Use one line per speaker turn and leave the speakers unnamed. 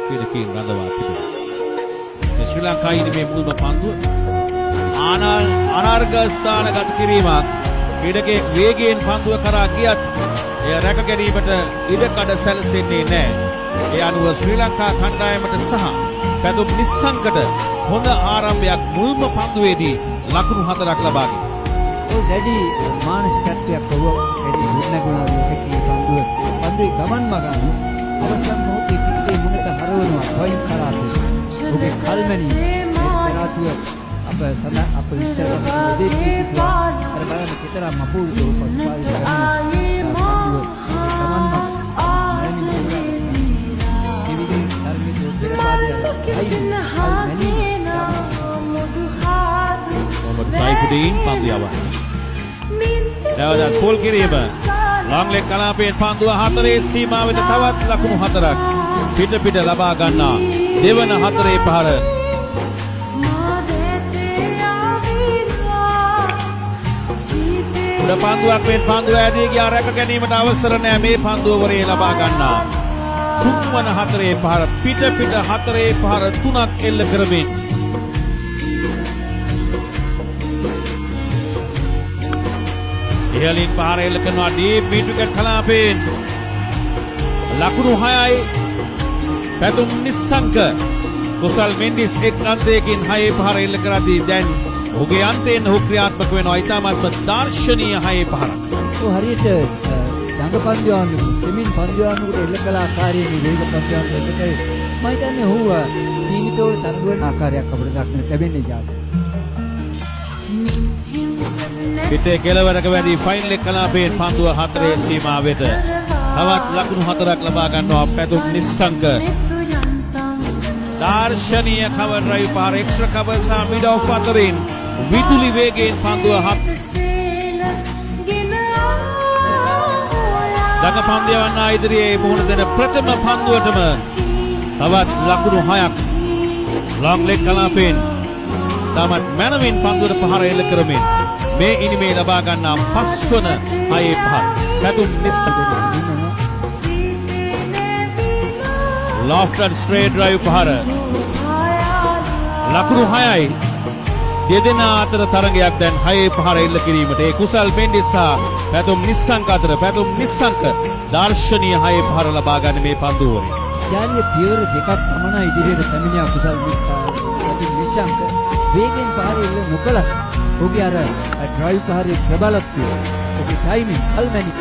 ක්‍රීඩකයින් රඳවා තිබෙනවා. මේ ශ්‍රී ලංකා ඉනිමේ මුල්ම පන්දුව අනර්ග ස්ථානගත කිරීමක්. ක්‍රීඩකයෙක් වේගයෙන් පන්දුව කරා ගියත් එය රැක ගැනීමට ඉඩකඩ සැලසෙන්නේ නැහැ. ඒ අනුව ශ්‍රී ලංකා කණ්ඩායමට සහ පැතුම් නිස්සංකට හොඳ ආරම්භයක් මුල්ම පන්දුවේදී ලකුණු 4ක් ලබාගෙන.
ඔව්, දැඩි මානසිකත්වයක් ඔහු වැඩි ගොඩනගුණා විය පන්දුව පන්දුවේ ගමන් මග අනුව අවසන් මොහොතේ පිත්තේ මුනත හරවනවා පොයින්ට් කලාපේ. ඔහුගේ කල්මැනීම මේ පෙරාතුව අප සඳ අප විස්තර කරන දෙදී අර බලන්න කෙතරම් අපූර්වද ඔහු පසුපාරිට පැමිණ පන්දුව ගමන් මග මැනවින් තේරුණා. මේ විදිහේ ධර්මයේ පෙර පාදය කල්මැනීම.
මොහමඩ් සයිෆුඩීන් පන්දු යවන්නේ. නැවතත් පුල් කිරීම. ලොං ලෙග් කලාපයෙන් පන්දුව හතරේ සීමාව වෙත, තවත් ලකුණු 4ක් පිට පිට ලබා ගන්නා දෙවන හතරේ පහර. උඩ පන්දුවක් මෙන් පන්දුව ඇදී ගියා. රැක ගැනීමට අවසර නෑ. මේ පන්දුව වරේ ලබා ගන්නා තුන්වන හතරේ පහර. පිට පිට හතරේ පහර තුනක් එල්ල කරමින් ඉහළින් පහර එල්ල කරනවා ඩීප් මිඩ් විකට් කලාපයෙන්. ලකුණු 6යි පැතුම් නිස්සංක. කුසල් මෙන්ඩිස් එක් අන්තයකින් හයේ පහර එල්ල කරද්දී දැන් ඔහුගේ අන්තයෙන් ඔහු ක්‍රියාත්මක වෙනවා. ඉතාමත්ම දර්ශනීය හයේ පහරක්.
ඔව්, හරියට දඟ පන්දු යවන්නෙකු සෙමින් පන්දු යවන්නෙකුට එල්ල කළ ආකාරයේ මේ වේග පන්දු යවන්නෙකුට එල්ල කරේ. මම හිතන්නේ ඔහු සීමිතව තරඟ වන ආකාරයක් අපිට දක්නට ලැබෙන්නේ ජාති.
පිටේ කෙළවරක වැඩි ෆයින් ලෙග් කලාපයෙන් පන්දුව හතරේ සීමාව වෙත. තවත් ලකුණු 4ක් ලබා ගන්නවා පැතුම් නිස්සංක. දර්ශනීය කවර් ඩ්‍රයිව් පහර. එක්ස්ට්‍රා කවර් සහ මිඩ් ඔෆ් අතරින් විදුලි වේගයෙන් පන්දුව හත් දඟ පන්දු යවන්නා ඉදිරියේ මුහුණ දෙන ප්‍රථම පන්දුවටම තවත් ලකුණු 6ක්. ලොං ලෙග් කලාපයෙන් තමත් මැනවින් පන්දුවට පහර එල්ල කරමින් මේ ඉනිමේ ලබා ගන්නා පස්වන හයේ පහර පැතුම් නිස්සංක. ලොෆ්ටඩ් ස්ට්‍රේට් ඩ්‍රයිව් පහර. ලකුණු 6යි. දෙදෙනා අතර තරගයක් දැන් හයේ පහර එල්ල කිරීමට. ඒ කුසල් පෙන්ඩිස් සහ පැතුම් නිස්සංක අතර. පැතුම් නිස්සංක දර්ශනීය හයේ පහර ලබා ගන්න මේ පන්දු ඕවරේ.
ජාලිය පියවර 2ක් පමණ ඉදිරියට පැමිණියා කුසල් පැතුම් නිස්සංක. වේගෙන් පහර එල්ල නොකළත් ඔහුගේ අර ඩ්‍රයිව් පහරේ ප්‍රබලත්වය, ඔහුගේ ටයිමින්, කල්මැනි